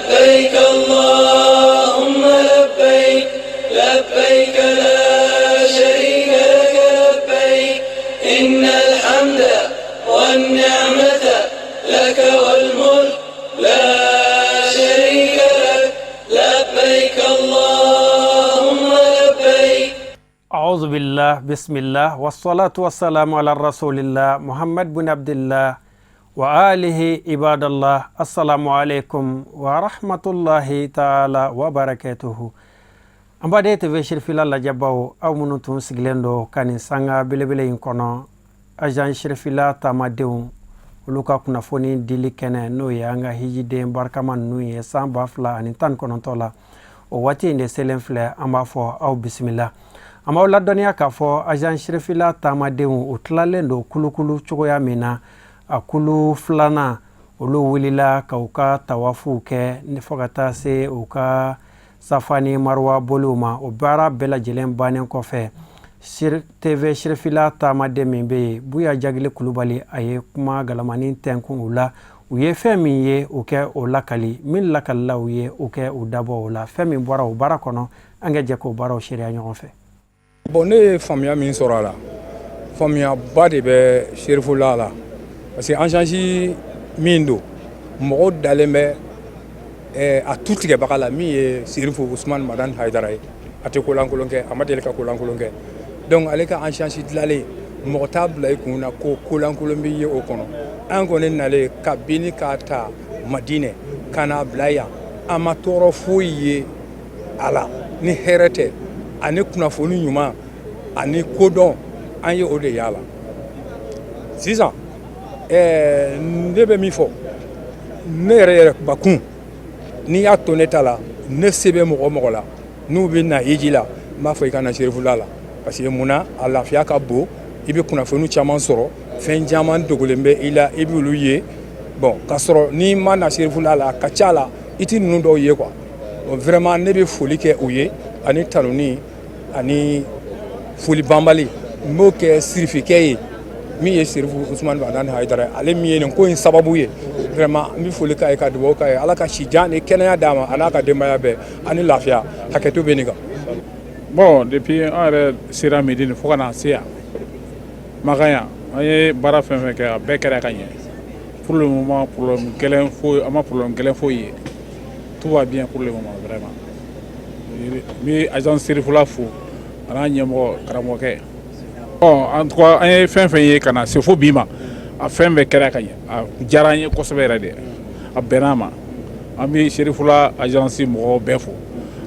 لبيك اللهم لبيك لبيك لا شريك لك لبيك إن الحمد والنعمة لك والملك لا شريك لك لبيك اللهم لبيك. أعوذ بالله، بسم الله، والصلاة والسلام على رسول الله محمد بن عبد الله وآله. عباد الله، السلام عليكم ورحمة الله تعالى وبركاته. An baden TV Cherifila lajɛbaw, aw minnu tun sigilen don ka nin sanga belebele in kɔnɔ, agence Cherifila taamadenw, olu ka kunnafoni dili kɛnɛ, n'o ye an ka hijiden barikama ninnu ye san 2019 la, o waati in de selen filɛ. An b'a fɔ aw bisimila. An b'aw ladɔnniya k'a fɔ agence Cherifila taamadenw, u tilalen don kulukulu cogoya min na, a kulu filanan, olu wulila ka u ka tawafuw kɛ fo ka taa se u ka Safa ni Maruwa boliw ma. O baara bɛɛ lajɛlen bannen kɔfɛ, TV Cherifila taamaden min bɛ yen, Buya Jagili Kulubali, a ye kuma galamani tɛnkun u la. U ye fɛn min ye, u kɛ o lakali. Min lakalila u ye, u kɛ u dabɔ o la. Fɛn min bɔra o baara kɔnɔ, an ka jɛ k'o baaraw seereya ɲɔgɔn fɛ. Bon, ne ye faamuya min sɔrɔ a la, faamuyaba de bɛ Cherifula la, parce que agence min don, mɔgɔw dalen bɛ a tu tigɛbaga la, min ye Serifu Usumani Madani Hayidara ye. A tɛ kolankolon kɛ, a ma deli ka kolankolon kɛ. Donc ale ka agence dilanlen, mɔgɔ t'a bila i kun na ko kolankolon bɛ ye o kɔnɔ. An kɔni nalen kabini k'a ta Madinɛ ka n'a bila yan, an ma tɔɔrɔ foyi ye a la ni hɛrɛ tɛ, ani kunnafoni ɲuman ani kodɔn, an ye o de y'a la. Sisan ne bɛ min fɔ, ne yɛrɛ yɛrɛ bakun, n'i y'a to ne ta la, ne se bɛ mɔgɔ mɔgɔ la n'u bɛ na hiji la, n b'a fɔ i ka na Cherifula la, parce que munna? A lafiya ka bon, i bɛ kunnafoni caman sɔrɔ, fɛn caman dogolen bɛ i la, i b'olu ye. Bon, k'a sɔrɔ n'i ma na Cherifula la, a ka ca la i ti ninnu dɔw ye quoi. Vraiment, ne bɛ foli kɛ u ye ani tanuni ani foli banbali. N b'o kɛ sirifikɛ ye, min ye Serifu Usumani Madani Hayidara ye, ale min ye nin ko in sababu ye. Vraiment, n bɛ foli k'a ye, ka dugawu k'a ye, Ala ka si jan ni kɛnɛya d'a ma, a n'a ka denbaya bɛɛ, ani lafiya. Hakɛto bɛ nin kan. Bon, depuis an yɛrɛ sera Medine fo ka na se yan Makan yan, an ye baara fɛn fɛn kɛ, a bɛɛ kɛra ka ɲɛ. Pour le moment, problème gɛlɛn foyi, an ma problème gɛlɛn foyi ye. Tout va bien pour le moment, vraiment. N bɛ agence Cherifula fo, a n'a ɲɛmɔgɔ karamɔgɔkɛ. Bon, en tout cas, an ye fɛn fɛn ye ka na se fo bi ma, a fɛn bɛɛ kɛra ka ɲɛ. A diyara an ye kosɛbɛ yɛrɛ de, a bɛnna a ma. An bɛ Cherifula agence mɔgɔw bɛɛ fo,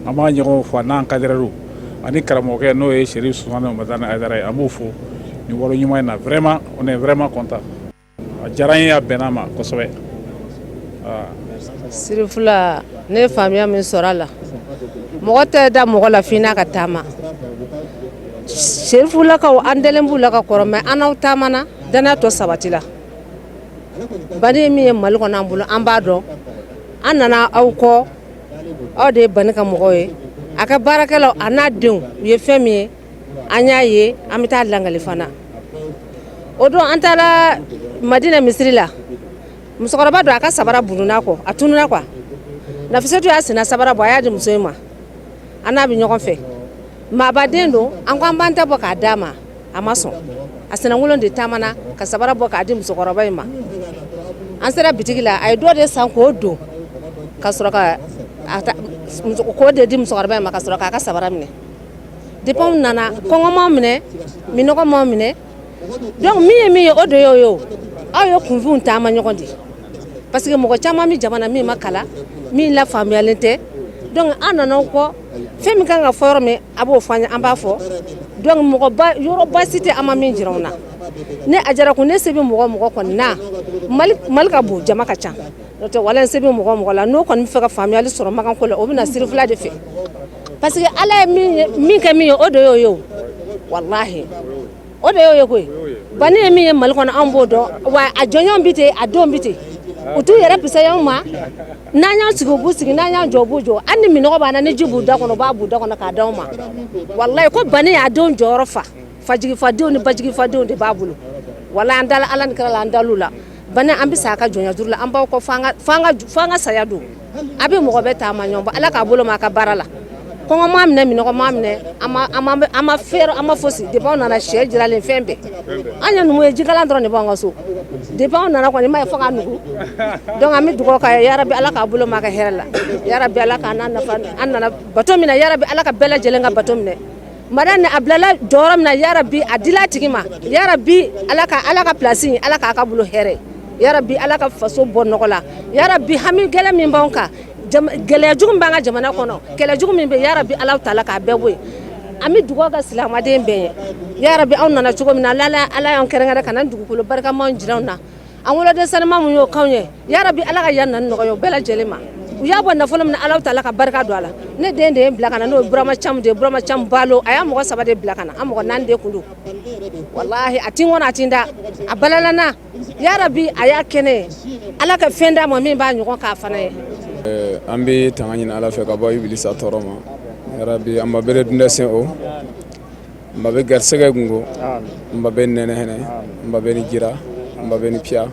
an b'a ɲɛmɔgɔ fo, a n'an cadreur ani karamɔgɔkɛ, n'o ye Cherif Usumani Madani Hayidara ye. An b'o fo nin wale ɲuman in na. Vraiment, on est vraiment content. A diyara an ye, a bɛnna a ma kosɛbɛ. Sirifula, ne ye faamuya min sɔrɔ a la, mɔgɔ tɛ da mɔgɔ la f'i n'a ka taama. Serifulakaw, an dalen b'u la ka kɔrɔ, mɛ an n'aw taamana, danaya tɔ sabati la. Bani ye min ye Mali kɔnɔ, an bolo, an b'a dɔn. An nana aw kɔ, aw de ye Bani ka mɔgɔw ye, a ka baarakɛlaw a n'a denw. U ye fɛn min ye, an y'a ye, an bɛ taa langali fana. O don an taara Madina misiri la, musokɔrɔba dɔ, a ka sabara bununa kɔ, a tununa quoi. Nafisatu y'a senna sabara bɔ, a y'a di muso in ma. An n'a bɛ ɲɔgɔn fɛ, maabaden don. An ko an b'an ta bɔ k'a d'a ma, a ma sɔn. A senankolon de taamana ka sabara bɔ k'a di musokɔrɔba in ma. An sera bitigi la, a ye dɔ de san k'o don ka sɔrɔ ka k'o de di musokɔrɔba in ma, ka sɔrɔ k'a ka sabara minɛ. Depuis anw nana, kɔngɔ m'anw minɛ, minɔgɔ m'anw minɛ. Donc min ye min ye, o de y'o ye. O aw ye kunfinw taama ɲɔgɔn de, parce que mɔgɔ caman bɛ jamana min ma kalan, min lafaamuyalen tɛ. Donc an nana aw kɔ, fɛn min kan ka fɔ yɔrɔ min, a b'o fɔ an ye, an b'a fɔ. Donc mɔgɔ ba yɔrɔ baasi tɛ, an ma min jira anw na. Ne a jara kun, ne se bɛ mɔgɔ mɔgɔ kɔni na, Mali, Mali ka bon, jama ka ca, n'o tɛ wala se bɛ mɔgɔ mɔgɔ la, n'o kɔni bɛ fɛ ka faamuyali sɔrɔ Makanko la, o bɛ na Sirifila de fɛ, parce que Ala ye min kɛ min ye, o de y'o ye. O walahi, o de y'o ye koyi. Bani ye min ye Mali kɔnɔ, anw b'o dɔn wa. A jɔnjɔn bi ten, a denw bi ten, u t'u yɛrɛ fisaya anw ma. N'an y'an sigi, u b'u sigi, n'an y'an jɔ, u b'u jɔ. Hali ni minɔgɔ b'an na, ni ji b'u da kɔnɔ, u b'a b'u da kɔnɔ k'a d'anw ma. Walayi, ko Bani y'a denw jɔyɔrɔ fa, fajigi fadenw ni bajigi fadenw de b'a bolo. Walayi, an dala Ala ni kira la, an dal'u la. Bani an bɛ sa a ka jɔnya juru la, an b'aw kɔ fo an ka saya don. A bɛ mɔgɔ bɛɛ taama ɲɔgɔn bɔ, Ala k'a bolo ma a ka baara la. Kɔngɔ m'a minɛ, minɔgɔ m'a minɛ, an ma fɛrɛ, an ma fosi. Depuis anw nana, sɛ jiralen, fɛn bɛɛ. An ye numu ye, jikalan dɔrɔn de b'an ka so. Depuis anw nana kɔni, i m'a ye fo k'a nugu. Donc an bɛ dugawu k'a ye, yarabi Ala k'a bolo ma a ka hɛrɛ la, yarabi Ala k'a n'a nafa. An nana bato min na, yarabi Ala ka bɛɛ lajɛlen ka bato minɛ. Madani a bilala jɔyɔrɔ min na, yarabi a dila a tigi ma, yarabi Ala ka place, Ala k'a ka bolo hɛrɛ, yarabi Ala ka faso bɔ nɔgɔ la, yarabi hami gɛlɛn min b'anw kan, gɛlɛya jugu min b'an ka jamana kɔnɔ, kɛlɛ jugu min bɛ, yarabi Ala ta la k'a bɛɛ bɔ yen. An bɛ dugawu kɛ silamɛden bɛɛ ye, yarabi aw nana cogo min na, Ala y'an kɛrɛnkɛrɛn ka na dugukolo barikamaw jira anw na, an woloden sanuma mun y'o k'anw ye, yarabi Ala ka yan nani nɔgɔya o bɛɛ lajɛlen ma. U y'a bɔ nafolo min na, Ala ta la ka barika don a la. Ne den de ye n bila ka na, n'o ye Burama Camu de ye, Burama Camu Balo. A y'a mɔgɔ saba de bila ka na, an mɔgɔ naani de kun don. Walahi, a ti n kɔnɔ, a ti n da, a balala n na. Yarabi a y'a kɛnɛ ye, Ala ka fɛn d'a ma min b'a ɲɔgɔn k'a fana ye. An bɛ tanga ɲini Ala fɛ ka bɔ ibilisa tɔɔrɔ ma. Yarabi an ba bere dunda sen o n ba bɛ garisɛgɛ gungo, n ba bɛ nɛnɛ hɛnɛ, n ba bɛ ni jira, n ba bɛ ni piya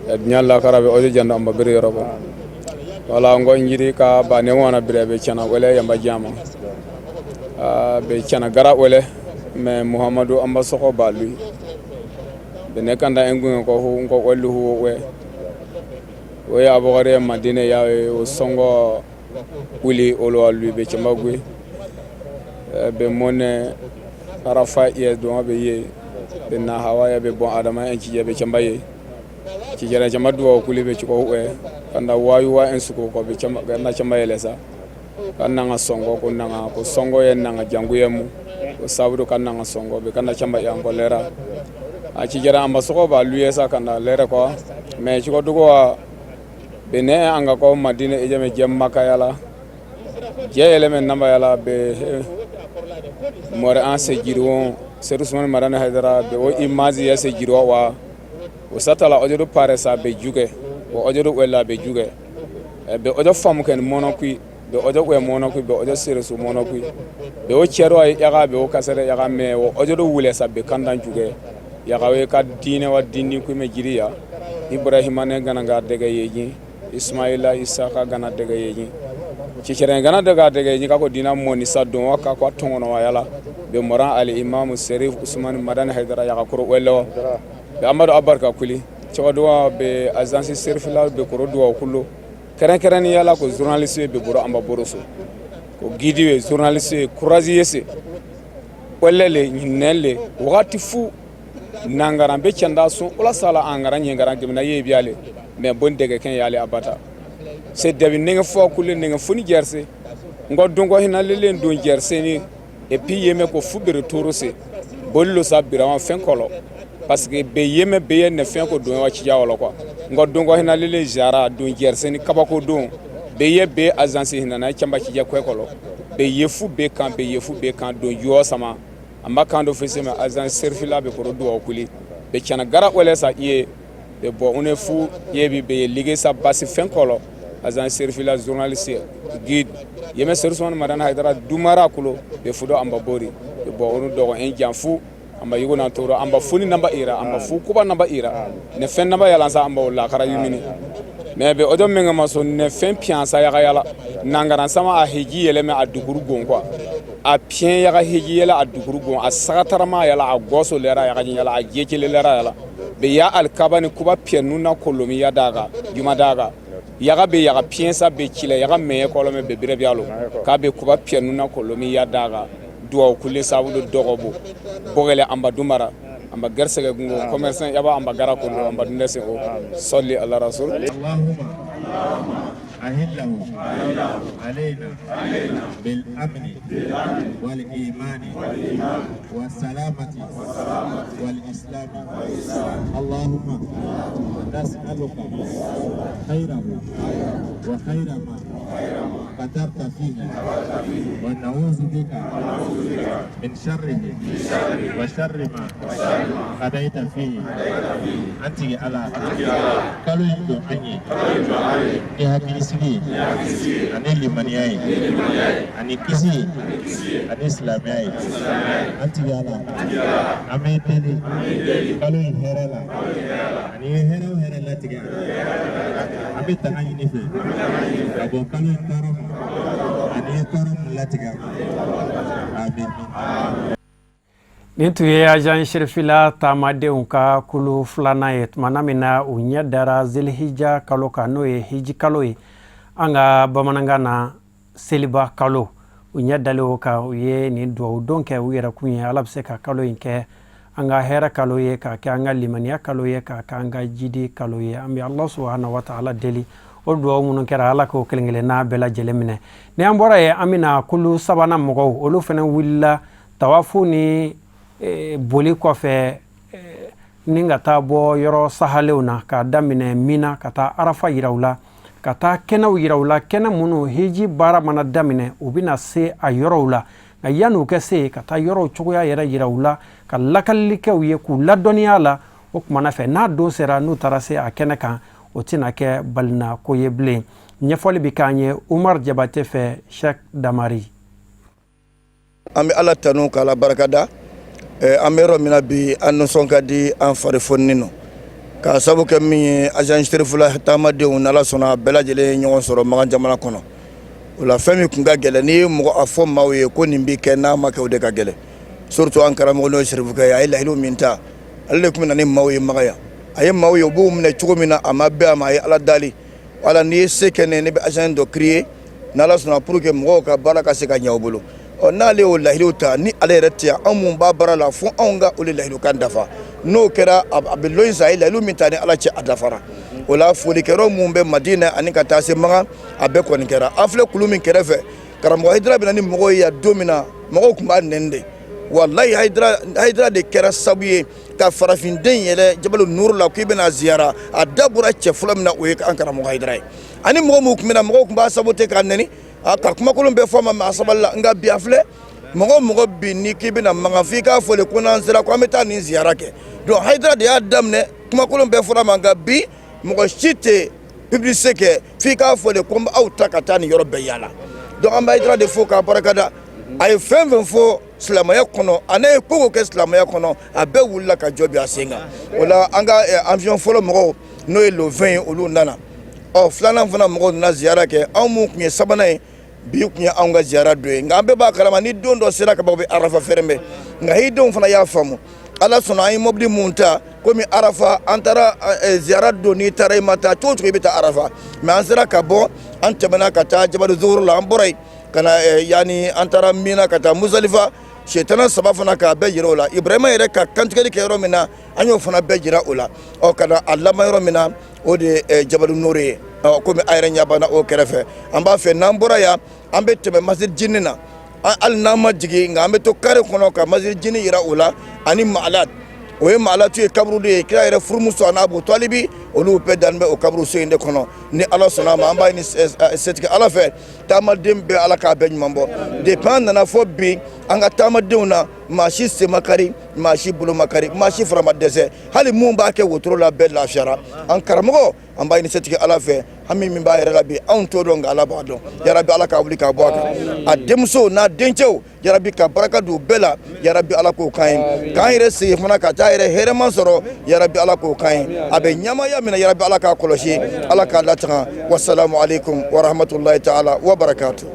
diɲɛ lakara bɛ ojo janda, an ba bere yɔrɔ bɔ wala n ko njiri ka ba ne wana bere bɛ cana wala yamba jama be cana gara wala mais Muhammadu an ba sɔgɔ ba lui be ne kanda en gungo ko hu ko wallu hu we o ya abogare Madina ya o songo wuli olo lui be camba gwe be mone arafa ye don be ye be na hawa ya be bon adama en ci be camba ye ci jara camba duwa kuli be ci ko we kanda wayu wa en suko ko be camba na camba yelesa kan nanga songo ko nanga ko songo ye nanga jangu ye mu ko sabudo kan nanga songo be kanda camba ya ko lera a ci jara amba sogo ba luye sa kanda lera ko mais ci ko dugo wa be ne anga ko Madina e jame jem Makka yala je yele men namba yala be more an se jiriwon Seydou Ousmane Madani Haidara be o image ya se jiriwa wa o satala ojo do pare sa be juge o ojo do wella be juge be ojo famu ken mono kui be ojo we mono kui be ojo sere su mono kui be o cero ay yaga be o kasere yaga me o ojo do wule sa be kandan juge yaga we ka diine wa dinni kui me jiriya Ibrahima ne gana ga dege yeji Ismaila Isaka gana dege yeji ciceren gana dega dege yeji kako dina moni sa don wa ka ko tongono wa yala be moran ali imam Serif Ousmane Madani Haidara yaga koro wello be Amadou Abarka kuli cɛkɔduwa be agence serifila be koro duwa kullo kɛrɛnkɛrɛnnenya la ko journaliste be boro amba boro so ko guide ye journaliste ye courage yese welle le ɲinɛ le wagati fu nangaran be canda sun wala sala angara ɲengara gemina ye biyale mais bon dege ken yale abata se debi nenge fo kule nenge funi jerse ngo dongo hina lelen don jerse ni et puis yeme ko fubere toro se bollo sa birawan fen kolo parce que be yeme be ye ne fen ko don wa ci jawolo quoi ngo dongo hina lelen jara don jerse ni kabako don be ye be agence hina na chamba ci ja kwe kolo be yefu be kan be yefu be kan don yo sama amba kan do fese ma agence serfila be koro do kuli be cana gara wala sa iye be bo one fu ye bi be ligue sa basi fen kolo agence serfila journaliste guide yeme Serif Madani Haidara dumara kulo be fudo amba bori be bo onu dogo en janfu amba yugo na toro amba funi namba ira amba fu kuba namba ira ne fen namba yala sa amba wala kara yumini mais be ojo menga maso ne fen piansa yaga yala nangaran sama a heji yele me a duguru gon quoi a pien yaga heji yele a duguru gon a sagatarama yala a goso lera yaga yala a jekele lera yala be ya alkaba ni kuba pien nuna kolomi ya daga juma daga yaga be yaga pien sa be chile yaga meye kolome be bire bialo ka be kuba pien nuna kolomi ya daga duwa kule sabu do dogobo bogele amba dumara amba gersege gungo commerçant yaba amba gara ko amba dundese o salli ala rasul. اللهم أهله علينا بالأمن والإيمان والسلامة والإسلام. اللهم نسألك خيره وخير ما قدرت فيه، ونعوذ بك من شره وشر ما قضيت فيه. An tigi Ala, kalo in don an ye ni hakilisigi ye ani limaniya ye ani kisi ye ani silamɛya ye. An tigi Ala, an b'i deli kalo in hɛrɛ la ani ye hɛrɛ o hɛrɛ. hɛrɛ latigɛ an bɛ tanga ɲini fɛ ka bɔ kalo in tɔɔrɔ ma ani i ye tɔɔrɔ min latigɛ an ma amin. Nin tun ye agence Cherifila taamadenw ka kulu filanan ye tumana min na u ɲɛ dara zelihija kalo kan, n'o ye hiji kalo ye an ka bamanankan na, seliba kalo. U ɲɛ dalen o kan, u ye nin dugawu don kɛ u yɛrɛkun ye, Ala bɛ se ka kalo in kɛ an ka hɛrɛ kalo ye, k'a kɛ an ka limaniya kalo ye, k'a kɛ an ka jidi kalo ye. An bɛ Ala subahana wa taala deli, o dugawu minnu kɛra, Ala k'o kelen kelenna bɛɛ lajɛlen minɛ. Ni an bɔra yen, an bɛna kulu sabanan mɔgɔw, olu fana wulila tawafu ni boli kɔfɛ ni ka taa bɔ yɔrɔ sahalenw na, k'a daminɛ Mina ka taa Arafa yira u la, ka taa kɛnɛw yira u la, kɛnɛ minnu hiji baara mana daminɛ, u bɛna se a yɔrɔw la. Nka yanni u ka se, ka taa yɔrɔw cogoya yɛrɛ yira u la, ka lakalili kɛ u ye, k'u ladɔnniya la. O kumana fɛ, n'a don sera, n'u taara se a kɛnɛ kan, o tɛna kɛ balina ko ye bilen. Ɲɛfɔli bɛ k'an ye Umar Jabate fɛ, Sheikh Damari. An bɛ Ala tanu k'Ala barikada. An bɛ yɔrɔ min na bi, an nisɔn ka di, an fari foninen don k'a sabu kɛ min ye, agence Cherifila taamadenw, n'Ala sɔnna, bɛɛ lajɛlen ye ɲɔgɔn sɔrɔ Makan jamana kɔnɔ. O la, fɛn min tun ka gɛlɛn, n'i ye mɔgɔ a fɔ maaw ye ko nin bɛ kɛ, n'a ma kɛ, o de ka gɛlɛn. Surtout an karamɔgɔ, n'o ye Serifukɛ ye, a ye layidu min ta, ale de tun bɛ na ni maaw ye Makan yan. A ye maaw ye, u b'u minɛ cogo min na, a ma bɛn a ma. A ye Ala dali, wala n'i ye se kɛ ne bɛ agence dɔ créer, n'Ala sɔnna, pour que mɔgɔw ka baara ka se ka ɲɛ u bolo. Ɔ, n'ale y'o layidu ta, ni ale yɛrɛ tɛ yan, anw mun b'a baara la, fo anw ka o de layidu kan dafa. N'o kɛra, a bɛ lon sa. A ye layidu min ta ni Ala cɛ, a dafara. O la, folikɛyɔrɔ mun bɛ Madina ani ka taa se Makan, a bɛɛ kɔni kɛra. An filɛ kulu min kɛrɛfɛ, karamɔgɔ Hayidara bɛ na ni mɔgɔw ye yan don min na, mɔgɔw tun b'a nɛni de. Walayi, Hayidara de kɛra sabu ye ka farafinden yɛlɛ Jabalu Nuru la k'i bɛna ziyara. A da bɔra cɛ fɔlɔ min na, o ye an karamɔgɔ Hayidara ye. Ani mɔgɔ minnu tun bɛ na, mɔgɔw tun b'a saboter, k'a nɛni, ka kumakolon bɛɛ fɔ a ma, mais a sabalila. Nka bi, a filɛ, mɔgɔ o mɔgɔ bi ni k'i bɛna Makan, f'i k'a fɔ de ko n'an sera, ko an bɛ taa nin ziyara kɛ. Donc Hayidara de y'a daminɛ, kumakolon bɛɛ fɔra a ma, nka bi mɔgɔ si tɛ publicité kɛ f'i k'a fɔ de ko n bɛ aw ta ka taa nin yɔrɔ bɛɛ yaala. Donc an bɛ Hayidara de fo k'a barikada. A ye fɛn fɛn fɔ silamɛya kɔnɔ, a ne ye ko ko kɛ silamɛya kɔnɔ, a bɛɛ wulila ka jɔ bi a sen kan. O la, an ka avion fɔlɔ mɔgɔw, n'o ye le 20 ye, olu nana. Ɔ, filanan fana mɔgɔw nana ziyara kɛ. Anw mun tun ye sabanan ye, bi tun ye anw ka ziyara don ye. Nka an bɛɛ b'a kalama, ni don dɔ sera ka ban, u bɛ Arafa fɛrɛmɛ. Nka hidenw fana y'a faamu, Ala sɔnna, an ye mobili mun ta, komi Arafa an taara ziyara don, n'i taara, i ma taa cogo cogo, i bɛ taa Arafa. Mais an sera ka bɔ, an tɛmɛna ka taa Jabalu Zuhuru la, an bɔra yen ka na yanni an taara Mina, ka taa Muzalifa, setana saba fana k'a bɛɛ jira o la. Ibrahima yɛrɛ ka kantigɛli kɛ yɔrɔ min na, an y'o fana bɛɛ jira o la. Ɔ, ka na a laban yɔrɔ min na, o de ye Jabalu Nuru ye. Ɔ, komi a yɛrɛ ɲɛ banna o kɛrɛfɛ, an b'a fɛ n'an bɔra yan, an bɛ tɛmɛ Masjid Jinni na. Hali n'an ma jigin, nka an bɛ to kare kɔnɔ ka Masjid Jinni jira o la, ani Maalat. O ye Maalatu ye, kaburu de ye. Kira yɛrɛ furumuso a n'a Abu Talibi, olu bɛɛ dalen bɛ o kaburuso in de kɔnɔ. Ni Ala sɔnna a ma, an b'a ɲini setigi Ala fɛ, taamaden bɛɛ, Ala k'a bɛɛ ɲuman bɔ. Depuis an nana fɔ bi, an ka taamadenw na, maa si sen ma kari, maa si bolo ma kari, maa si fara ma dɛsɛ. Hali mun b'a kɛ wotoro la, bɛɛ lafiyara. An karamɔgɔ, an b'a ɲini setigi Ala fɛ, hami min b'a yɛrɛ la bi, anw t'o dɔn, nka Ala b'a dɔn. Yarabi, Ala k'a wuli k'a bɔ a kan, a denmuso n'a dencɛw, yarabi, ka baraka don bɛɛ la. Yarabi, Ala k'o kan ye, k'an yɛrɛ segin fana ka taa yɛrɛ hɛrɛman sɔrɔ. Yarabi, Ala k'o kan ye. A bɛ ɲamaya min na, yarabi, Ala k'a kɔlɔsi, Ala k'a latanga. Wasalamu aleykum warahmatulahi taala wa barakatu.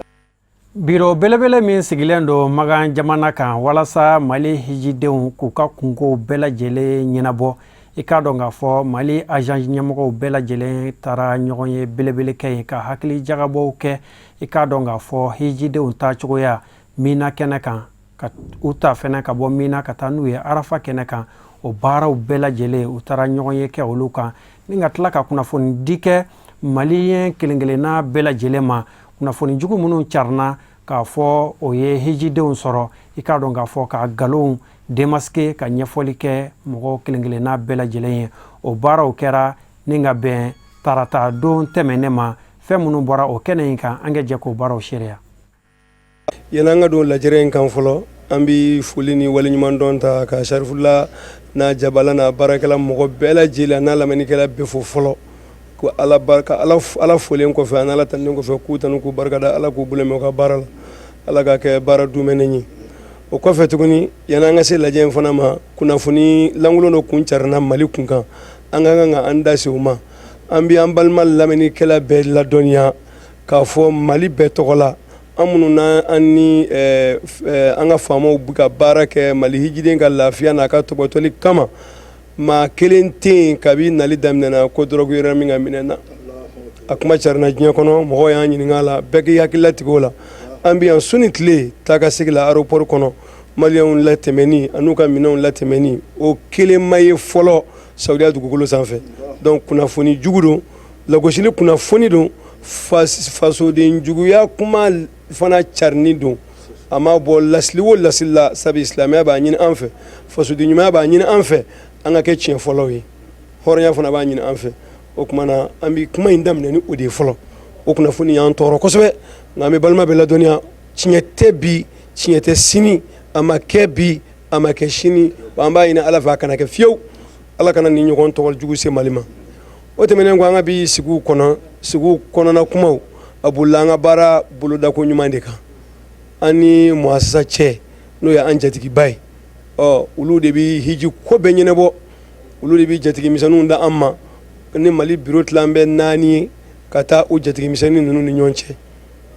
Biro belebele min sigilen don Magan jamana kan walasa Mali hijidenw k'u ka kunkow bɛɛ lajɛlen ɲɛnabɔ, i k'a dɔn k'a fɔ Mali agence ɲɛmɔgɔw bɛɛ lajɛlen taara ɲɔgɔn ye belebele kɛ yen, ka hakili jagabɔw kɛ. I k'a dɔn k'a fɔ hijidenw ta cogoya Mina kɛnɛ kan, ka u ta fɛnɛ ka bɔ Mina ka taa n'u ye Arafa kɛnɛ kan, o baaraw bɛɛ lajɛlen, u taara ɲɔgɔn ye kɛ olu kan, ni ka tila ka kunnafoni di kɛ maliyɛn kelen kelenna bɛɛ lajɛlen ma. Kunnafoni jugu minnu carina k'a fɔ o ye hijidenw sɔrɔ, i k'a dɔn k'a fɔ ka nkalonw démasquer, ka ɲɛfɔli kɛ mɔgɔ kelen kelenna bɛɛ lajɛlen ye. O baaraw kɛra ni ka bɛn tarata don tɛmɛnen ma. Fɛn minnu bɔra o kɛnɛ in kan, an ka jɛ k'o baaraw seereya. Yanni an ka don lajɛrɛ in kan fɔlɔ, an bɛ foli ni waleɲumandɔn ta ka Sarifula n'a jabala n'a baarakɛla mɔgɔ bɛɛ lajɛlen n'a lamɛnnikɛla bɛɛ fo fɔlɔ, ko Ala barika. Ala folen kɔfɛ, an Ala tanunen kɔfɛ, k'u tanu, k'u barikada, Ala k'u bolo mɛn u ka baara la, Ala ka kɛ baara dumɛnen ye. O kɔfɛ tuguni, yanni an ka se lajɛ in fana ma, kunnafoni lankolon dɔ kun carina Mali kun kan. An ka kan ka an da se o ma. An bɛ an balima lamɛnnikɛla bɛɛ ladɔnniya k'a fɔ Mali bɛɛ tɔgɔ la, an minnu n'an ni an ka faamaw bɛ ka baara kɛ Mali hijiden ka lafiya n'a ka tɔbɔtɔli kama, maa kelen tɛ yen kabi nali daminɛna ko dɔrɔgu yera min ka minɛn na. A kuma carina diɲɛ kɔnɔ, mɔgɔw y'an ɲininka a la, bɛɛ k'i hakili latigɛ o la. An bɛ yan su ni tile, taa ka segin la aéroport kɔnɔ, maliyɛnw latɛmɛni an'u ka minɛnw latɛmɛni, o kelen ma ye fɔlɔ Saudiya dugukolo sanfɛ. Donc kunnafoni jugu don, lagosili kunnafoni don, fasoden juguya kuma fana carinni don. A ma bɔ lasili o lasili la, sabu silamɛya b'a ɲini an fɛ, fasoden ɲumanya b'a ɲini an fɛ, an ka kɛ tiɲɛ fɔlaw ye, hɔrɔnya fana b'a ɲini an fɛ. O tuma na, an bɛ kuma in daminɛ ni o de ye fɔlɔ. O kunnafoni y'an tɔɔrɔ kosɛbɛ, nka an bɛ balima bɛɛ ladɔnniya, tiɲɛ tɛ bi, tiɲɛ tɛ sini, a ma kɛ bi, a ma kɛ sini, an b'a ɲini Ala fɛ a kana kɛ fiyewu. Ala kana ni ɲɔgɔn tɔgɔ jugu se Mali ma. O tɛmɛnen kɔ, an ka bi sigiw kɔnɔ, sigiw kɔnɔna kumaw, a bolila an ka baara bolodako ɲuman de kan an ni muasasa cɛ, n'o ye an jatigiba ye. Ɔ olu de bɛ hiji ko bɛɛ ɲɛnabɔ, olu de bɛ jatigimisɛnninw da an ma. Ni Mali biro tilan bɛ naani ye ka taa o jatigimisɛnnin ninnu ni ɲɔgɔn cɛ,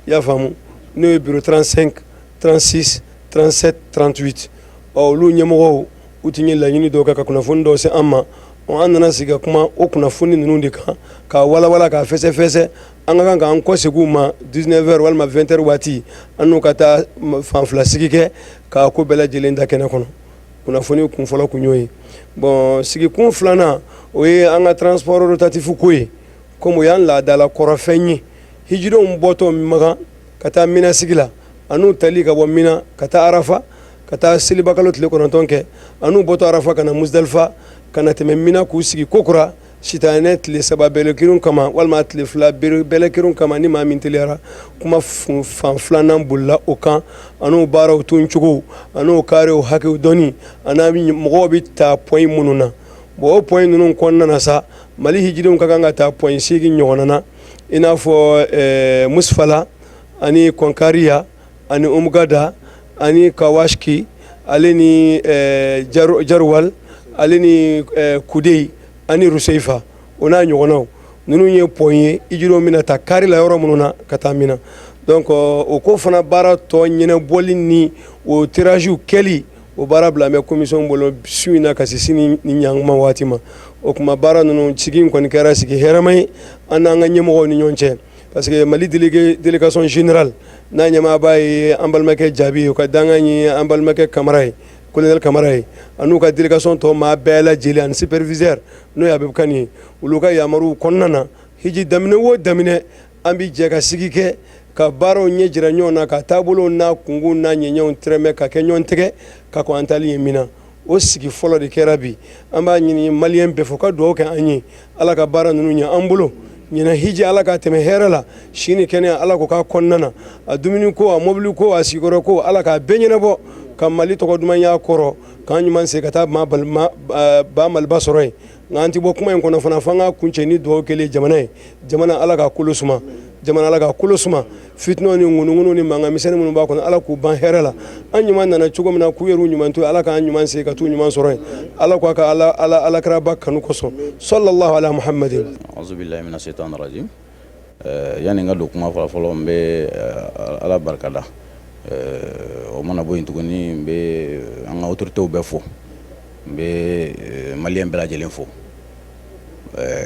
i y'a faamu, n'o ye biro 35, 36, 37, 38. Ɔ olu ɲɛmɔgɔw, u tun ye laɲini dɔw kɛ ka kunnafoni dɔw se an ma. Ɔ an nana sigi ka kuma o kunnafoni ninnu de kan k'a walawala, k'a fɛsɛfɛsɛ. An ka kan k'an kɔ segin u ma 19 heures walima 20 heures waati, an n'u ka taa fan fila sigi kɛ k'a ko bɛɛ lajɛlen da kɛnɛ kɔnɔ. Kunnafoni kun fɔlɔ kun y'o ye. Bon, sigikun filanan, o ye an ka transport rotatif ko ye. Komi o y'an laadala kɔrɔfɛn ye, hijidenw bɔtɔ Makan ka taa Mina sigi la, an'u tali ka bɔ Mina ka taa Arafa ka taa selibakalo tile 9 kɛ, an'u bɔtɔ Arafa ka na Musdalifa ka na tɛmɛ Mina k'u sigi kokura sitanɛ tile 3 bɛlɛkirin kama walima tile 2 bɛlɛkirin kama, ni maa min teliyara. Kuma fan filanan bolila o kan, an'u baaraw tun cogo, an'u karew hakɛw dɔnni, an'a mɔgɔw bɛ taa point minnu na. Bon, o point ninnu kɔnɔna na sa, Mali hijidenw ka kan ka taa point 8 ɲɔgɔnna na, i n'a fɔ Musfala ani Kɔnkariya ani Umugada ani Kawasiki, ale ni Jaruwal, ale ni Kudeyi ani Ruseifa, o n'a ɲɔgɔnnaw. Ninnu ye point ye hijidenw bɛna taa kari la yɔrɔ minnu na ka taa Mina. Donc o ko fana baara tɔ ɲɛnabɔli ni o tiragew kɛli, o baara bila bɛ commission bolo su in na ka se sini ni ɲankuma waati ma. O tuma, baara ninnu sigi kɔni kɛra sigi hɛrɛma ye an n'an ka ɲɛmɔgɔw ni ɲɔgɔn cɛ, parce que Mali délégation générale n'a ɲɛmaaba ye an balimakɛ Jaabi ye, o ka dankan ye an balimakɛ Kamara ye, colonel Kamara ye, an'u ka délégation tɔ maa bɛɛ lajɛlen ani superviseur, n'o ye Abibu Kani ye. Olu ka yamaruw kɔnɔna na, hiji daminɛ o daminɛ, an bɛ jɛ ka sigi kɛ ka baaraw ɲɛ jira ɲɔgɔn na, ka taabolow n'a kunkunw n'a ɲɛɲɛw tɛrɛmɛ ka kɛ ɲɔgɔn tɛgɛ ka kɔn an taali ye Mina. O sigi fɔlɔ de kɛra bi. An b'a ɲini maliyɛn bɛɛ fɛ ka dugawu kɛ an ye, Ala ka baara ninnu ɲɛ an bolo. Ɲinan hiji, Ala ka tɛmɛ hɛrɛ la, si ni kɛnɛya Ala ko k'a kɔnɔna na, a dumuni ko, a mobili ko, a sigiyɔrɔ ko, Ala k'a bɛɛ ɲɛnabɔ ka Mali tɔgɔ duman y'a kɔrɔ, k'an ɲuman se ka taa ba Maliba sɔrɔ yen. Nka an tɛ bɔ kuma in kɔnɔ fana f'an ka kuncɛ ni dugawu kɛlen jamana ye. Jamana, Ala ka kolo suma. Jamana, Ala ka kolo suma. Fitinɛw ni ŋunuŋunu ni mankan misɛnnin minnu b'a kɔnɔ, Ala k'u ban hɛrɛ la. An ɲuman nana cogo min na k'u yɛrɛ ɲuman to, Ala k'an ɲuman se ka t'u ɲuman sɔrɔ yen. Ala k'a ka ala ala alakiraba kanu kosɔn, sallallahu ala muhammadin. Auzubillahi mina shaitan rajim. Yanni n ka don kuma fɔlɔ fɔlɔ, n bɛ Ala barikada. O mana bɔ yen tuguni, n bɛ an ka autorités bɛɛ fo, n bɛ maliyɛn bɛɛ lajɛlen fo,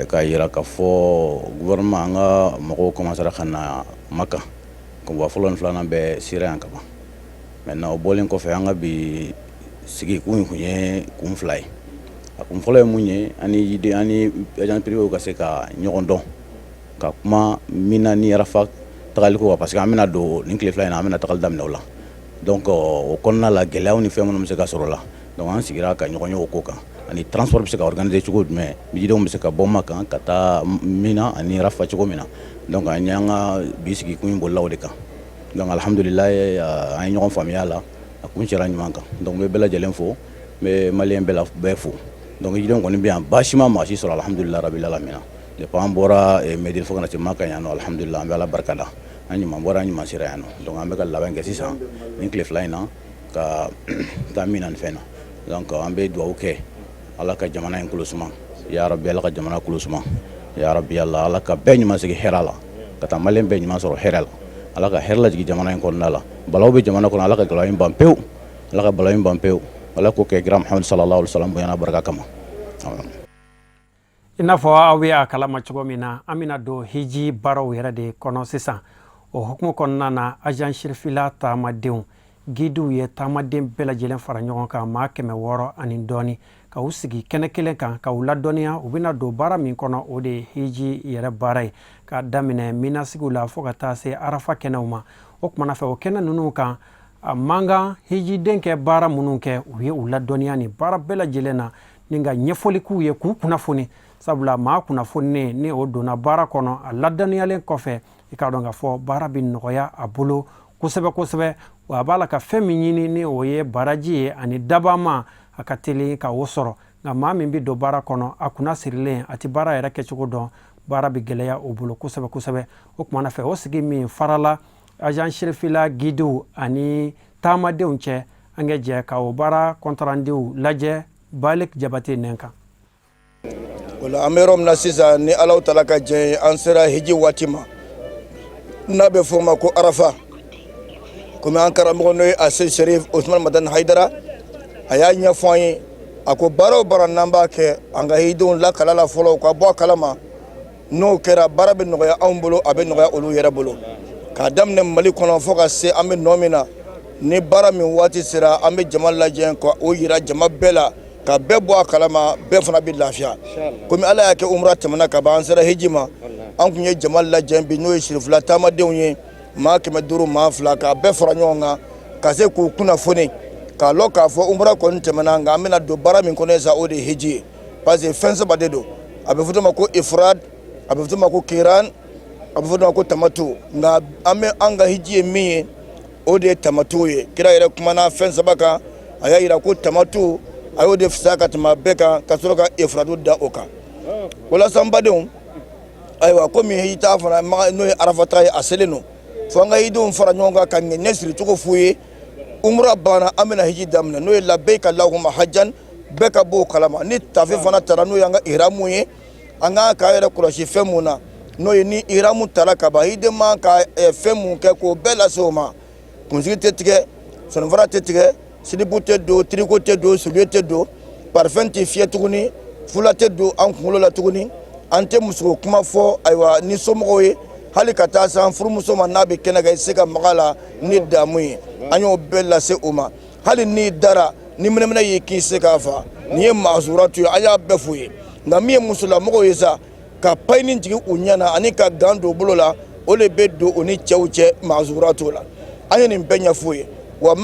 k'a yira k'a fɔ gouvernement, an ka mɔgɔw commencera ka na Maka. Kunba fɔlɔ ni filanan bɛɛ sera yan ka ban. Maintenant, o bɔlen kɔfɛ, an ka bi sigi kun kun ye kun fila ye. A kun fɔlɔ ye mun ye? Ani ani agent privé ka se ka ɲɔgɔn dɔn, ka kuma Mina ni Arafa tagali ko, parce que an bɛna don nin tile 2 in na, an bɛna tagali daminɛ o la. Donc o kɔnɔna la, gɛlɛyaw ni fɛn minnu bɛ se ka sɔrɔ o la, donc an sigira ka ɲɔgɔn ye o ko kan, ani transport bɛ se ka organiser cogo jumɛn, hijidenw bɛ se ka bɔ Makan ka taa Mina ani Arafa cogo min na. Donc an y'an ka bi sigi kun bolila o de kan. Donc alhamdulilayi, an ye ɲɔgɔn faamuya la, a kun cɛla ɲuman kan. Donc n bɛ bɛɛ lajɛlen fo, n bɛ maliyɛn bɛɛ fo. Donc hijidenw kɔni bɛ yan, baasi ma maa si sɔrɔ, alhamdulilayi rabil alamina. Depuis an bɔra Medine fo ka na se Maka yan nɔ, alhamdulilayi, an bɛ Ala barika da, an ɲuman bɔra, an ɲuman sera yan nɔ. Donc an bɛ ka labɛn kɛ sisan nin tile 2 in na ka taa Mina ni fɛn na. Donc an bɛ dugawu kɛ, Ala ka jamana in kolo suma. Ya rabi, Ala ka jamana kolo suma. Ya rabi, Ala, Ala ka bɛɛ ɲuman sigi hɛrɛ la, ka taa maliyɛn bɛɛ ɲuman sɔrɔ hɛrɛ la. Ala ka hɛrɛ lajigin jamana in kɔnɔna la. Balawu bɛ jamana kɔnɔ, Ala ka gɛlɛya in ban pewu. Ala ka balawu in ban pewu. Ala k'o kɛ kira Muhamadu sallallahu alaihi wasallam bonya n'a barika kama. I n'a fɔ aw bɛ a kalama cogo min na, an bɛna don hiji baaraw yɛrɛ de kɔnɔ sisan. O hukumu kɔnɔna na, agence Cherifila taamadenw gidiw ye taamaden bɛɛ lajɛlen fara ɲɔgɔn kan, maa 600 ani dɔɔni, ka u sigi kɛnɛ kelen kan ka u ladɔnniya u bɛna don baara min kɔnɔ, o de ye hiji yɛrɛ baara ye, k'a daminɛ minasigiw la fo ka taa se arafa kɛnɛw ma. O kumana fɛ, o kɛnɛ ninnu kan, a man kan hijiden kɛ baara minnu kɛ, u ye u ladɔnniya ni baara bɛɛ lajɛlen na ni ka ɲɛfɔli k'u ye, k'u kunnafoni. Sabula maa kunnafoninen, ni o donna baara kɔnɔ, a ladɔnniyalen kɔfɛ, i k'a dɔn k'a fɔ baara bɛ nɔgɔya a bolo kosɛbɛ kosɛbɛ. Wa a b'a la ka fɛn min ɲini, ni o ye baraji ye ani dabama, a ka teli ka o sɔrɔ. Nka maa min bɛ don baara kɔnɔ a kunna sirilen, a tɛ baara yɛrɛ kɛcogo dɔn, baara bɛ gɛlɛya o bolo kosɛbɛ kosɛbɛ. O kumana fɛ, o sigi min farala agence Cherifila gidiw ani taamadenw cɛ, an ka jɛ ka o baara compte renduw lajɛ Balik Jabate nɛn kan. O la, an bɛ yɔrɔ min na sisan, ni Ala taala ka jɛ ye, an sera hiji waati ma n'a bɛ f'o ma ko arafa. Komi an karamɔgɔ, n'o ye Ase Sherif Osman Madani Hayidara, a y'a ɲɛfɔ an ye, a ko baara o baara n'an b'a kɛ, an ka hijidenw lakala la fɔlɔ, u ka bɔ a kalama. N'o kɛra, baara bɛ nɔgɔya anw bolo, a bɛ nɔgɔya olu yɛrɛ bolo. K'a daminɛ Mali kɔnɔ fo ka se an bɛ nɔ min na, ni baara min waati sera, an bɛ jama lajɛ ka o yira jama bɛɛ la, ka bɛɛ bɔ a kalama, bɛɛ fana bɛ lafiya. Komi Ala y'a kɛ umra tɛmɛna ka ban, an sera hiji ma. An tun ye jama lajɛ bi, n'o ye Sirifila taamadenw ye, maa 502, k'a bɛɛ fara ɲɔgɔn kan ka se k'u kunnafoni, k'a lɔn k'a fɔ umra kɔni tɛmɛna, nka an bɛna don baara min kɔnɔ sa, o de ye hiji ye. Parce que fɛn saba de don: a bɛ fɔ ma ko ifrad, a bɛ fɔ ma ko kiran, a bɛ fɔ ma ko tamatu. Nka an bɛ an ka hiji ye min ye, o de ye tamatu ye. Kira yɛrɛ kumana fɛn saba kan, a y'a jira ko tamatu, a y'o de fisaya ka tɛmɛ bɛɛ kan, ka sɔrɔ ka ifradu da o kan. Walasa n badenw, ayiwa, komi hiji taa fana n'o ye arafata ye, a selen don, fo an ka hijidenw fara ɲɔgɔn kan ka ŋɛɲɛ siri cogo f'u ye. Umra banna, an bɛna hiji daminɛ, n'o ye labeyika lahuma hajan, bɛɛ ka bɔ o kalama. Ni tafe fana tara, n'o y'an ka ihramu ye, an kan k'an yɛrɛ kɔlɔsi fɛn mun na, n'o ye ni ihramu tara ka ban, hijiden man ka fɛn mun kɛ, k'o bɛɛ lase o ma. Kunsigi tɛ tigɛ, sɔnifara tɛ tigɛ, silipu tɛ don, tricot tɛ don, soulier tɛ don, parfum tɛ fiyɛ tuguni, fula tɛ don an kunkolo la tuguni, an tɛ musoko kuma fɔ, ayiwa, ni somɔgɔw ye, hali ka taa se an furumuso ma, n'a bɛ kɛnɛ kan, i tɛ se ka maga la ni damu ye. An y'o bɛɛ lase o ma. Hali n'i dara, ni mɛnɛmɛnɛ y'i k'i se k'a fa, nin ye mazuratu ye, an y'a bɛɛ f'u ye. Nka min ye musolamɔgɔw ye sa, ka payini jigin u ɲɛ na ani ka gant don u bolo la, o de bɛ don u ni cɛw cɛ mazuratu la. An ye nin bɛɛ ɲɛf'u ye. Wa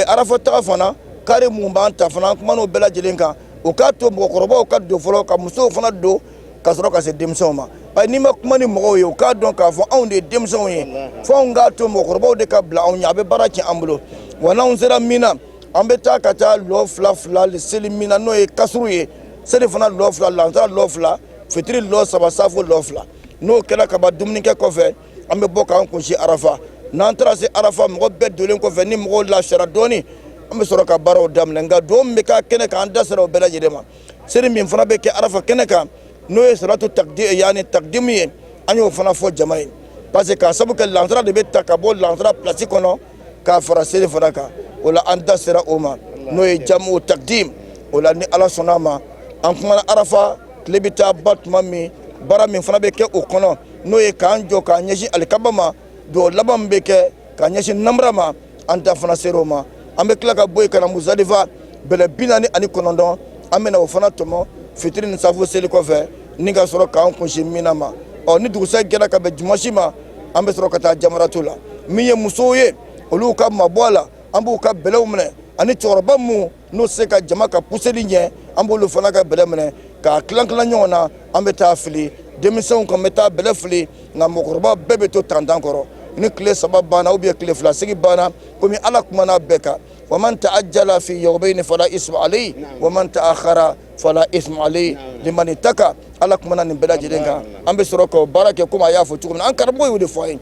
arafa taga fana, kari mun b'an ta fana, an kumana o bɛɛ lajɛlen kan. O k'a to mɔgɔkɔrɔbaw ka don fɔlɔ, ka musow fana don, ka sɔrɔ ka se denmisɛnw ma. Ayi, n'i ma kuma ni mɔgɔw ye, u k'a dɔn k'a fɔ anw de ye denmisɛnw ye, fo anw k'a to mɔgɔkɔrɔbaw de ka bila anw ɲɛ, a bɛ baara tiɲɛ an bolo. Wa n'anw sera min na, an bɛ taa ka taa lɔ fila fila seli min na, n'o ye kasuru ye, seli fana lɔ fila, lansara lɔ fila, fitiri lɔ saba, safo lɔ fila. N'o kɛra ka ban, dumunikɛ kɔfɛ, an bɛ bɔ k'an kunsin arafa. N'an taara se arafa, mɔgɔ bɛɛ donlen kɔfɛ, ni mɔgɔw lafiyara dɔɔni, an bɛ sɔrɔ ka baaraw daminɛ. Nka don min bɛ k'a kɛnɛ kan, an da sera o bɛɛ lajɛlen ma. Seli min fana bɛ kɛ arafa kɛnɛ kan, n'o ye salatu takdi yaani takdimu ye, an y'o fana fɔ jama ye, parce que k'a sabu kɛ lansara de bɛ ta ka bɔ lansara pilasi kɔnɔ k'a fara seli fana kan. O la, an da sera o ma, n'o ye jamu takdim. O la, ni Ala sɔnna a ma, an kumana arafa tile bɛ taa ba tuma min, baara min fana bɛ kɛ o kɔnɔ, n'o ye k'an jɔ k'an ɲɛsin alikaba ma, dugawu laban min bɛ kɛ k'a ɲɛsin namura ma, an da fana sera o ma. An bɛ tila ka bɔ yen ka na Muzalifa, bɛlɛ 49, an bɛna o fana tɔmɔ fitiri ni safo seli kɔfɛ, ni ka sɔrɔ k'an kunsin Mina ma. Ɔ, ni dugusɛ jɛra ka bɛn dimanche ma, an bɛ sɔrɔ ka taa jamaratu la. Min ye musow ye, olu ka mabɔ a la, an b'u ka bɛlɛw minɛ, ani cɛkɔrɔba minnu n'u se ka jama ka puseli ɲɛ, an b'olu fana ka bɛlɛ minɛ k'a tilan tilan ɲɔgɔn na, an bɛ taa fili. Denmisɛnw kan bɛ taa bɛlɛ fili, nka mɔgɔkɔrɔba bɛɛ bɛ to tantan kɔrɔ. Ni tile 3 banna ou bien tile 2 sigi banna, komi Ala kumana bɛɛ kan, wa man ta'ajjala fi yawmayni fala isma alayhi wa man ta'akhkhara fala isma alayhi liman ittaka. Ala kumana nin bɛɛ lajɛlen kan. An bɛ sɔrɔ k'o baara kɛ komi a y'a fɔ cogo min na. An karamɔgɔ y'o de fɔ an ye.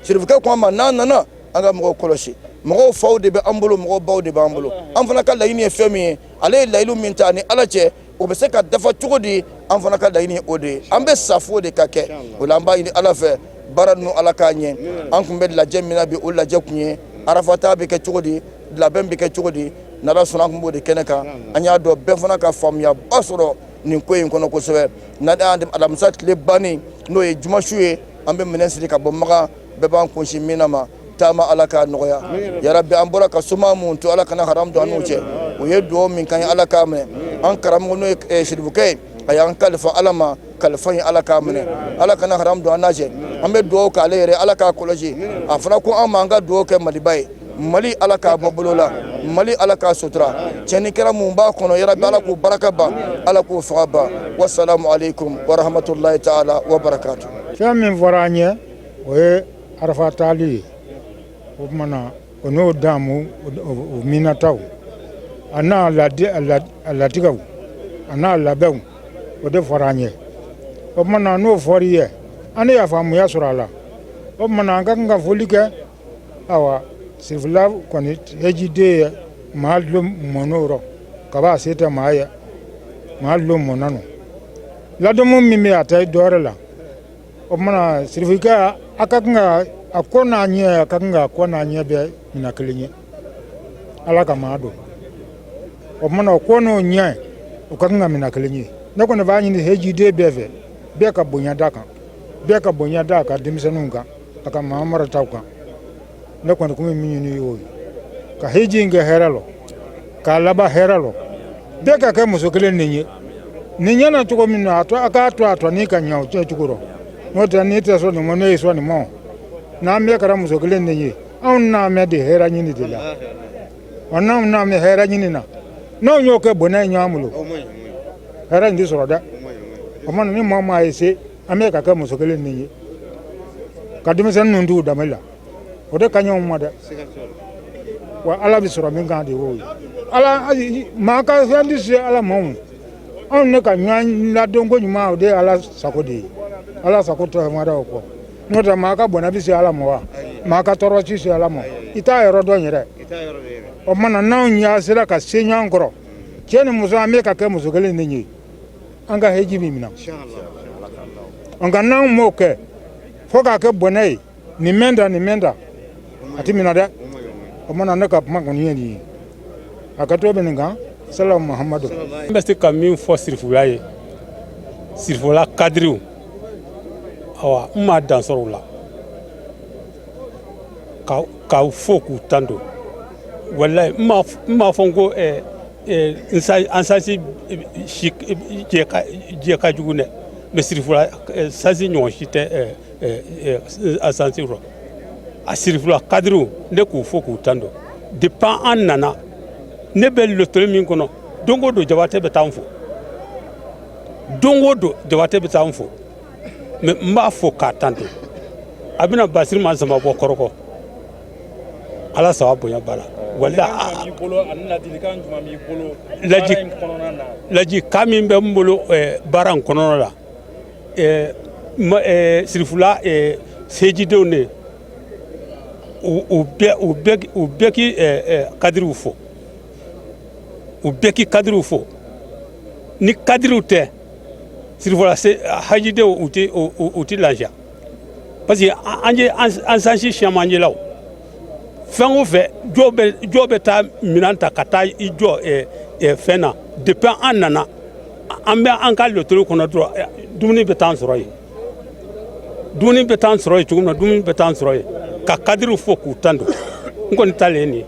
Sirifukɛ ko an ma, n'an nana, an ka mɔgɔw kɔlɔsi. Mɔgɔw faw de bɛ an bolo, mɔgɔw baw de b'an bolo. An fana ka laɲini ye fɛn min ye, ale ye layidu min ta ni Ala cɛ. O bɛ se ka dafa cogo di? An fana ka laɲini o de ye, an bɛ sa fo de ka kɛ. O la, an b'a ɲini Ala fɛ, baara ninnu, Ala k'a ɲɛ. An tun bɛ lajɛ min na bi, o lajɛ kun ye arafata bɛ kɛ cogo di, labɛn bɛ kɛ cogo di. N'Ala sɔnna, an tun b'o de kɛnɛ kan. An y'a dɔn bɛɛ fana ka faamuyaba sɔrɔ nin ko in kɔnɔ kosɛbɛ. Alamisa tile bannen, n'o ye jumasu ye, an bɛ minɛn siri ka bɔ Makan, bɛɛ b'an kunsin Mina ma. Taama, Ala k'a nɔgɔya yarabi. An bɔra ka soma mun to, Ala kana haram don an n'u cɛ. O ye dugawu min kan ye, Ala k'a minɛ. An karamɔgɔ, n'o ye sirifukɛ ye, a y'an kalifa Ala ma, kalifa in, Ala k'a minɛ, Ala kana haram don an n'a cɛ. An bɛ dugawu k'ale yɛrɛ, Ala k'a kɔlɔsi. A fana ko an ma, an ka dugawu kɛ Maliba ye. Mali, Ala k'a bɔ bolo la. Mali, Ala k'a sutura. Tiɲɛnikɛla mun b'a kɔnɔ, yarabi, Ala k'u baraka ban, Ala k'u faga ban. Wasalamu aleykum warahmatulahi taala wa barakatu. Fɛn min fɔra an ye, o ye Arafa taali ye. O tuma na, o n'o damu, o minataw, a n'a latigɛw, a n'a labɛnw, o de fɔra an ye. O tuma na, n'o fɔra i ye, an ne y'a faamuya sɔrɔ a la. O tuma na, an ka kan ka foli kɛ. Awa, sirifila kɔni hejiden ye maa lo mɔn'o rɔ kaba a se tɛ maa ye, maa lo mɔnna nɔ ladamu min bɛ a tɛ dɔwɛrɛ la. O tuma na, sirifikɛ, a ka kan ka a kɔ n'a ɲɛ, a ka kan ka kɔ n'a ɲɛ bɛɛ minɛ kelen ye. Ala ka maa don. O tuma na, o kɔ n'o ɲɛ, o ka kan ka minɛ kelen ye. Ne kɔni b'a ɲini hejiden bɛɛ fɛ, bɛɛ ka bonya da kan, bɛɛ ka bonya da a ka denmisɛnninw kan, a ka maa marataw kan. Ne kɔni kun bɛ min ɲini y'o ye, ka heji in kɛ hɛrɛ lɔ, k'a laban hɛrɛ lɔ, bɛɛ ka kɛ muso kelen nin ye. Nin ɲɛna cogo min na, a to a k'a to a tɔ ni ka ɲɛ o cɛ cogo rɔ. N'o tɛ, n'i tɛ sɔn nin ma, ne ye sɔn nin ma. N'an bɛɛ kɛra muso kelen nin ye, anw n'an bɛ de hɛrɛ ɲini de la wa. N'anw n'an bɛ hɛrɛ ɲini na, n'anw y'o kɛ bɔnɛ ye ɲɔgɔn bolo, hɛrɛ in tɛ sɔrɔ dɛ. O mana ni maa maa ye se, an bɛ ka kɛ muso kelen nin ye, ka denmisɛnnin ninnu t'u danbe la, o de ka ɲi anw ma dɛ. Wa Ala bɛ sɔrɔ min kan de y'o ye. Ala maa ka fɛn tɛ se Ala ma. O anw ne ka ɲɔgɔn ladonko ɲuman, o de ye Ala sago de ye. Ala sago tɛ fɛn wɛrɛ o kɔ. N'o tɛ, maa ka bɔnɛ bɛ se Ala ma wa? Maa ka tɔɔrɔ tɛ se Ala ma. I t'a yɔrɔ dɔn yɛrɛ. O tuma na, n'anw y'a sera ka se ɲɔgɔn kɔrɔ, cɛ ni muso, an bɛ ka kɛ muso kelen de ye, an ka heji bɛ minɛ. Nka n'anw m'o kɛ fo k'a kɛ bɔnɛ ye, nin mɛn ta, nin mɛn ta, a tɛ minɛ dɛ. O mana, ne ka kuma kɔni ye nin ye. A ka to bɛ nin kan. Salamu Muhamadu. N bɛ se ka min fɔ sirifula ye, sirifula kadiriw, awa, n ma dan sɔrɔ u la k'aw fo k'u tanto. Walayi, n m'a fɔ n ko ansansi jɛ ka jugu dɛ, mais sirifula sansi ɲɔgɔn si tɛ asansi rɔ. A sirifula kadiriw, ne k'u fo k'u tanto. Depuis an nana, ne bɛ lotoli min kɔnɔ, don o don Jabatɛ bɛ taa n fo, don o don Jabatɛ bɛ taa n fo. Mais n b'a fo k'a tanto. A bɛna basiri ma sama bɔ kɔrɔkɔ. Ala saba bonya ba la. Wala ladilikan min bɛ n bolo baara in kɔnɔna la, sirifula sejidenw de, u bɛɛ k'i kadiriw fo, u bɛɛ k'i kadiriw fo. Ni kadiriw tɛ, sirifula hajidenw u tɛ lafiya, parce que an ye ansansi siyaman ye la. Fɛn o fɛn, jɔw bɛ taa minɛn ta ka taa i jɔ fɛn na. Depuis an nana, an bɛ an ka lotoro kɔnɔ dɔrɔn, dumuni bɛ taa sɔrɔ yen, dumuni bɛ taa sɔrɔ yen cogo min na, dumuni bɛ taa sɔrɔ yen. Ka kadiriw fo k'u tanto, n kɔni ta le ye nin ye.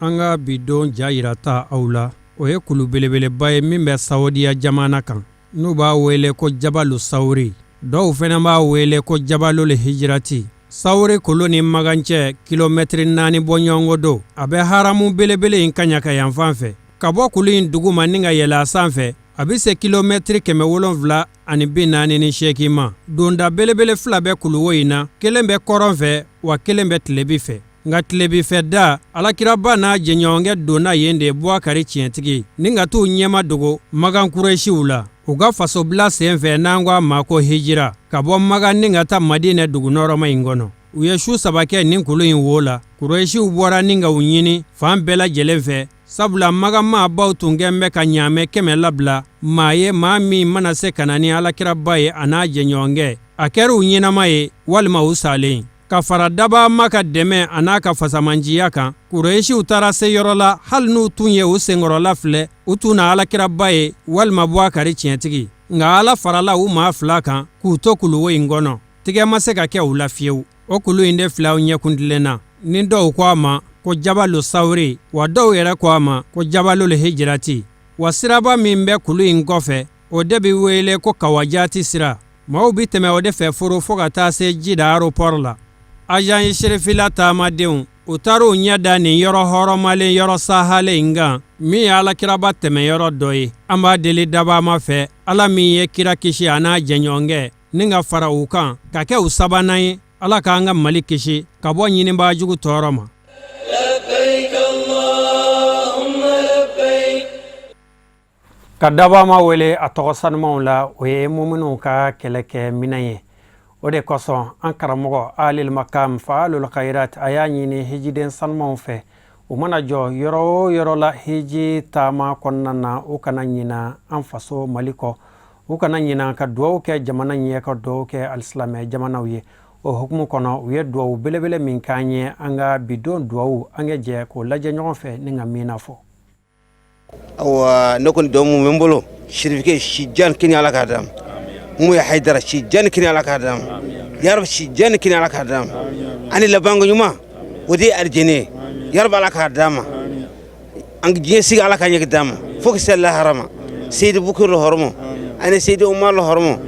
An ka bi don ja yirata aw la, o ye kulu belebeleba ye min bɛ Sawudiya jamana kan, n'u b'a wele ko Jabalu Sawuri. Dɔw fana b'a wele ko Jabalul Hijirati. Sawuri kulu ni Makan cɛ, kilomɛtiri 4 bɔɲɔgɔnko don. A bɛ haramu belebele in kaɲaka yanfan fɛ. Ka bɔ kulu in duguma ni ka yɛlɛ a sanfɛ, a bɛ se kilomɛtiri 748 ma. Donda belebele fila bɛ kuluwo in na, kelen bɛ kɔrɔn fɛ, wa kelen bɛ tilebi fɛ. Nka tilebifɛ da, Alakiraba n'a jɛɲɔgɔnkɛ donna yen de, Buwakari tiɲɛtigi, ni ka t'u ɲɛma dogo Makan Kuresiw la u ka fasobila senfɛ, n'an ko a ma ko hijira, ka bɔ Makan ni ka taa Madinɛ dugu nɔrɔma in kɔnɔ. U ye su 3 kɛ nin kulu in wo la. Kurɛsiw bɔra ni ka u ɲini fan bɛɛ lajɛlen fɛ, sabula Makan maabaw tun kɛn bɛ ka ɲaamɛ 100 labila maa ye, maa min mana se ka na ni alakiraba ye a n'a jɛɲɔgɔnkɛ, a kɛra u ɲɛnama ye walima u salen. Ka fara Dabama ka dɛmɛ a n'a ka fasamanciya kan, Kurɛsiw taara se yɔrɔ la, hali n'u tun ye u senkɔrɔla filɛ, u tun na alakiraba ye walima Buwakari tiɲɛtigi. Nka Ala farala u maa 2 kan k'u to kuluwo in kɔnɔ, tigɛ ma se ka kɛ u la fiyewu. O kulu in de filɛ aw ɲɛkuntilen na, ni dɔw ko a ma ko Jabalu Sawuri, wa dɔw yɛrɛ ko a ma ko Jabalul Hijirati. Wa siraba min bɛ kulu in kɔfɛ, o de bɛ wele ko Kawajati sira. Maaw bɛ tɛmɛ o de fɛ foro fo ka taa se Jida aéroport la. Agence Cherifila taamadenw, u taara u ɲɛ da nin yɔrɔ hɔrɔmalen, yɔrɔ sahalen in kan, min ye alakiraba tɛmɛyɔrɔ dɔ ye. An b'a deli Dabama fɛ, Ala min ye kira kisi a n'a jɛɲɔgɔnkɛ ni ka fara u kan ka kɛ u sabanan ye, Ala k'an ka Mali kisi ka bɔ ɲinibaajugu tɔɔrɔ ma. Ka Dabama wele a tɔgɔ sanumanw la, o ye muminuw ka kɛlɛkɛ minɛn ye. O de kosɔn an karamɔgɔ Alil Makam Faalul Khairat a y'a ɲini hijiden sanumanw fɛ, u mana jɔ yɔrɔ o yɔrɔ la hiji taama kɔnɔna na, u kana ɲina an faso Mali kɔ, u kana ɲina ka duwawu kɛ jamana ɲɛ, ka duwawu kɛ alisilamɛ jamanaw ye. O hukumu kɔnɔ, u ye duwawu belebele min k'an ye, an ka bidon duwawu, an ka jɛ k'o lajɛ ɲɔgɔn fɛ ni ka min fɔ. Awa, ne kɔni dɔn mun bɛ n bolo, sirifike si jan kini Ala k'a d'a ma. Mun ye Hayidara, si jan kini Ala k'a d'a ma. Yarabi, si jan kini Ala k'a d'a ma, ani labanko ɲuman, o de ye arijinɛ ye. Yarabi, Ala k'a d'a ma. An diɲɛ sigi, Ala k'a ɲɛ d'a ma fo ka se lahara ma. Seyidi Bukiri la hɔrɔmɔ, ani Seyidi Umar la hɔrɔmɔ,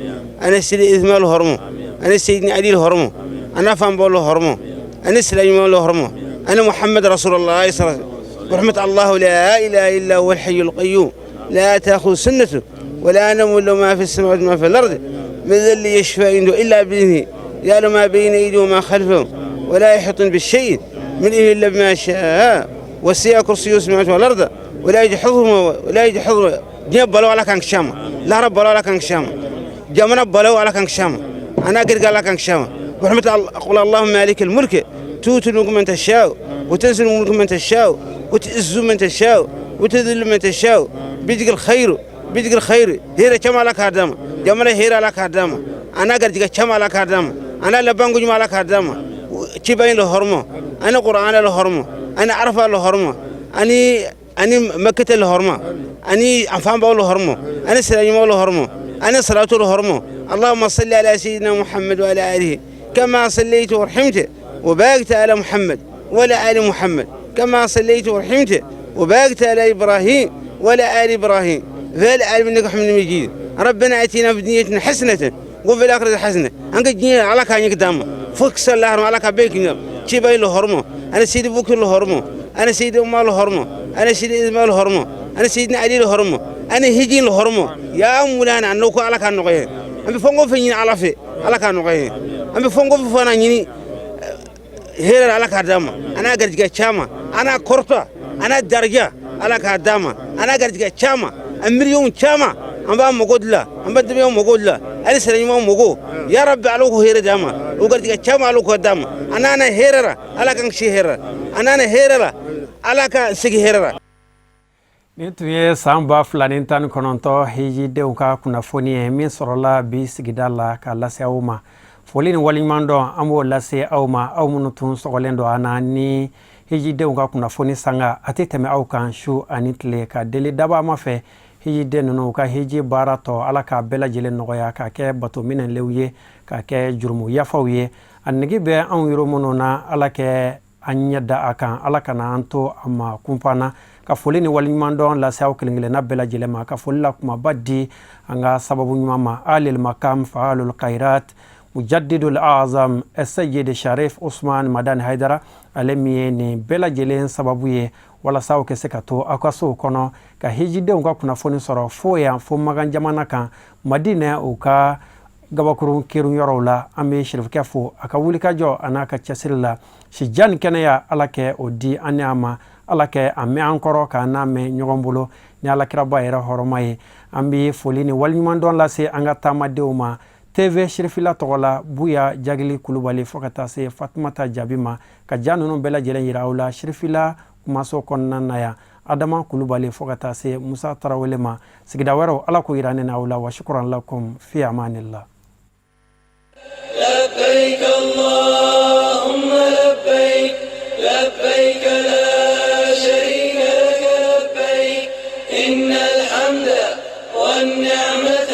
ani Seyidi Ismail la hɔrɔmɔ, ani Seyidi Ali la hɔrɔmɔ, ani fanbaw la hɔrɔmɔ, ani sira ɲuman la hɔrɔmɔ, ani Muhammad Rasulullah sallallahu ورحمة الله. لا إله إلا هو الحي القيوم، لا تأخذ سنته ولا نوم، له ما في السماوات وما في الأرض، من ذا اللي يشفع عنده إلا بإذنه، يعلم ما بين أيديهم وما خلفهم ولا يحيطون بشيء من علمه إلا بما شاء، وسع كرسيه السماوات والأرض ولا يحفظهما ولا يحفظ. Diɲɛ balo, Ala k'an kisi a ma. Lahara balo, Ala k'an kisi a ma. Jamana balo, Ala k'an kisi a ma. Ana gɛrɛ, Ala k'an kisi a ma. برحمة الله. قل اللهم مالك الملك تؤتي الملك من تشاء وتنزع الملك من تشاء وتعز من تشاء وتذل من تشاء، بيدك الخير، بيدك الخير. Hɛrɛ caman, Ala k'a d'a ma. Jamana hɛrɛ, Ala k'a d'a ma. A n'a garijɛgɛ caman, Ala k'a d'a ma. A n'a labanko ɲuman, Ala k'a d'a ma. Ciba in la hɔrɔma, ani Qur'ana la hɔrɔma, ani Arafa la hɔrɔma, ani Makkata la hɔrɔma, ani anfanbaw la hɔrɔma, ani sira ɲumanw la hɔrɔma, ani salatu la hɔrɔma. اللهم صل على سيدنا محمد وعلى آله كما صليت ورحمت وباركت على محمد وعلى آل محمد، كما صليت ورحمت وباركت على إبراهيم وعلى آل إبراهيم في العالمين إنك حميد مجيد. ربنا آتنا في دنيتنا حسنة وفي الآخرة حسنة. An ka diɲɛ, Ala k'a ɲɛ d'an ma fo kisɛ lahara. Ala ka bɛɛ k'i ciba la hɔrɔma, ani Seyidi Bukiri la hɔrɔma, ani Seyidi Umar la hɔrɔma, ani Seyidi Ismail la hɔrɔma, ani Seyidina Ali la hɔrɔma, ani hiji la hɔrɔma. Ya mulana an ko Ala k'a nɔgɔya. An bɛ fɛn o fɛn ɲini Ala fɛ, Ala k'a nɔgɔya. An bɛ fɛn o fɛn fana ɲini hɛrɛ, Ala k'a d'an ma. A n'a garijɛgɛ caman, a n'a kɔrɔta, a n'a daraja, Ala k'a d'an ma. A n'a garijɛgɛ caman, a miliyɔn caman. An b'a mago dilan, an b'a denmisɛnw mago dilan, hali sira ɲuman mago. Ya Rabbi, Ala k'o hɛrɛ d'an ma, o garijɛgɛ caman, Ala k'o d'an ma. A nana hɛrɛ la, Ala k'an kisi hɛrɛ la. A nana hɛrɛ la, Ala ka segin hɛrɛ la. Nin tun ye san 2019 hijidenw ka kunnafoni ye min sɔrɔla bi sigida la ka lase aw ma. Foli ni waleɲuman dɔn, an b'o lase aw ma, aw minnu tun sɔgɔlen don an na ni hijidenw ka kunnafoni sanga a tɛ tɛmɛ aw kan su ani tile. Ka deli Dabama fɛ, hijiden ninnu ka hiji baara tɔ, Ala k'a bɛɛ lajɛlen nɔgɔya, k'a kɛ bato minɛlenw ye, k'a kɛ jurumu yafaw ye. A nege bɛ anw yɔrɔ minnu na, Ala kɛ an ɲɛ da a kan, Ala kana an to a ma kunpanna. Ka foli ni waleɲuman dɔn lase aw kelen kelenna bɛɛ lajɛlen ma. Ka foli la kumaba di an ka sababu ɲuman ma, Alil Makam Faalul Khairat Mujaddidul Azam Sayyid Sharif Usman Madani Haidara, ale min ye nin bɛɛ lajɛlen sababu ye walasa aw ka se ka to aw ka sow kɔnɔ ka hijidenw ka kunnafoni sɔrɔ fo yan, fo Makan jamana kan, Madinɛ, u ka gabakurun kerun yɔrɔw la. An bɛ sirifukɛ fo a ka wulikajɔ a n'a ka cɛsiri la. Sijan ni kɛnɛya, Ala kɛ o di an ni a ma. Ala kɛ a mɛn an kɔrɔ k'a n'a mɛn ɲɔgɔn bolo ni alakiraba yɛrɛ hɔrɔma ye. An bɛ foli ni waleɲumandɔn lase an ka taamadenw ma. TV Sirifila tɔgɔ la, Buya Jagili Kulubali fo ka taa se Fatumata Jaabi ma, ka ja ninnu bɛɛ lajɛlen yira aw la Sirifila kumaso kɔnɔna na yan, Adama Kulubali fo ka taa se Musa Tarawele ma. Sigida wɛrɛw, Ala k'o yira ne n'aw la. Wa shukran lakum, fi amanillah. لبيك اللهم لبيك، لبيك لا شريك لك لبيك، إن الحمد والنعمة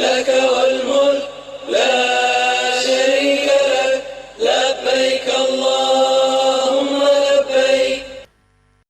لك والملك.